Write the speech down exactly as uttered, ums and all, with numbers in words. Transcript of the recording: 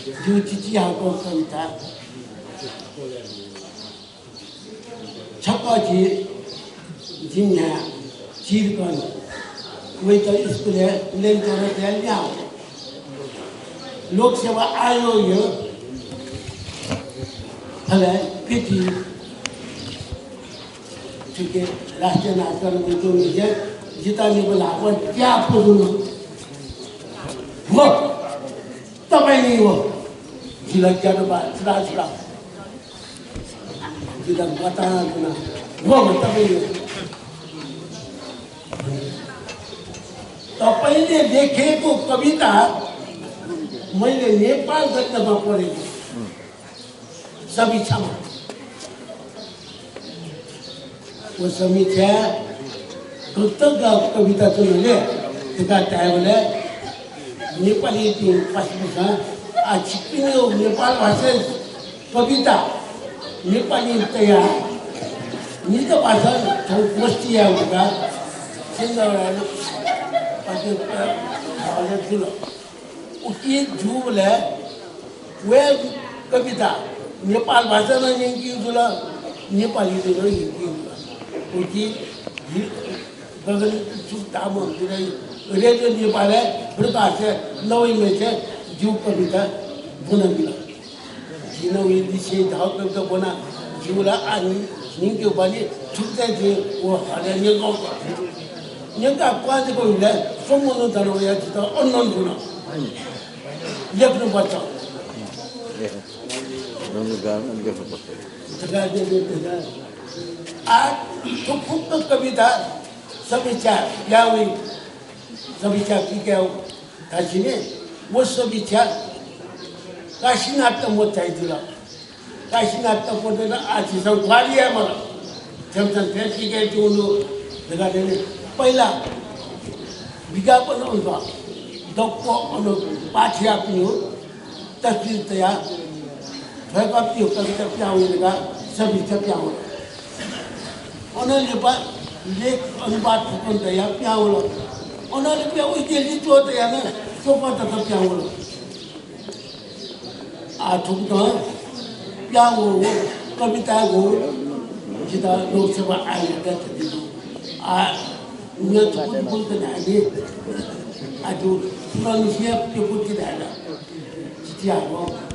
जिगु चिचिहाकःगु कविता। छकः झी, जिं न्ह्याः चिरकन वइत स्कुलय् ल्यंतुर तयाः ल्याः। लोकसेवा आयोगया थलय् पिति थुके राष्ट्रिय नाचकर्म मन्त्री जितः निपु ल्हापं त्याः पुजुन। व तपाईंनि व जिला ज्यादुपा छुरा छुरा जिला बताना दुना। व व तपाईंनि। तपाईंले लेखेको कविता मैले नेपाल गद्यमा पढेको। समीक्षामा। व समीक्षा गत कविता च्वनाले धकाः धायेबलय् नेपालीपिं पासापिसं आः छिकपिनिगु नेपाल भाषाय् कविता नेपालीं तयाः निज भाषां थ्व गोष्ठी यायेगु धकाः सिंहदरबार पाखे हलय् जुल। उकी जूबलय् वया कविता नेपाल भाषां नं न्यंकी जुल, नेपालीं नं न्यंकी जुल। उकी गगन सुख तामाङ जुल। रेडियो नेपालय् प्रकाशय् नवय् महीसय् जिगु कविता ब्वनाबिल। जिं नं वया लिसें धाउ कविता ब्वना जिगु ला आः न्यंके बानि। थुकथं जिं व हलय् न्यंकः, न्यंकाः क्वहां जक हुइबलय् स्वम्ह मनू दन वयाः जितः अनन्त जुल। लेख्नु पर्छ। ए, नन्दु गान लेख्नु पर्छ। धकाः दे, दे, धकाः। आः थ्व फुक्क कविता समीक्षा याः वइ, समीक्षा पिकयाः धाःसा नि, व समीक्षा काशीनाथ तमोट झाइदिल। काशीनाथ तमोटं आः झीसं ग्वाहालि याये माल। थेमसं थें पिकयातःगु दु धकाः धाःसा नि, पहिला विज्ञापन अन दक्व अन पाठ याःपिनिगु तस्बिर तयाः थ्वय्‌कःपिनिगु कविता पिहां वइ धकाः समीक्षा पिहां वल। अनं लिपा लेख अनुवाद फुक्कं तयाः पिहां वल। अनं लिपा उइके लिच्वः तयाः नं च्वकः तक पिहां वल। आः थुकथं पिहां वःगु कवितायागु जितः लोकसेवा आयोगया थथे दु। आः न्या थुकुति फुक्क धाये नि। आः थ्व पुरांनिसें प्यपुति धाये ला। चिचिहाकः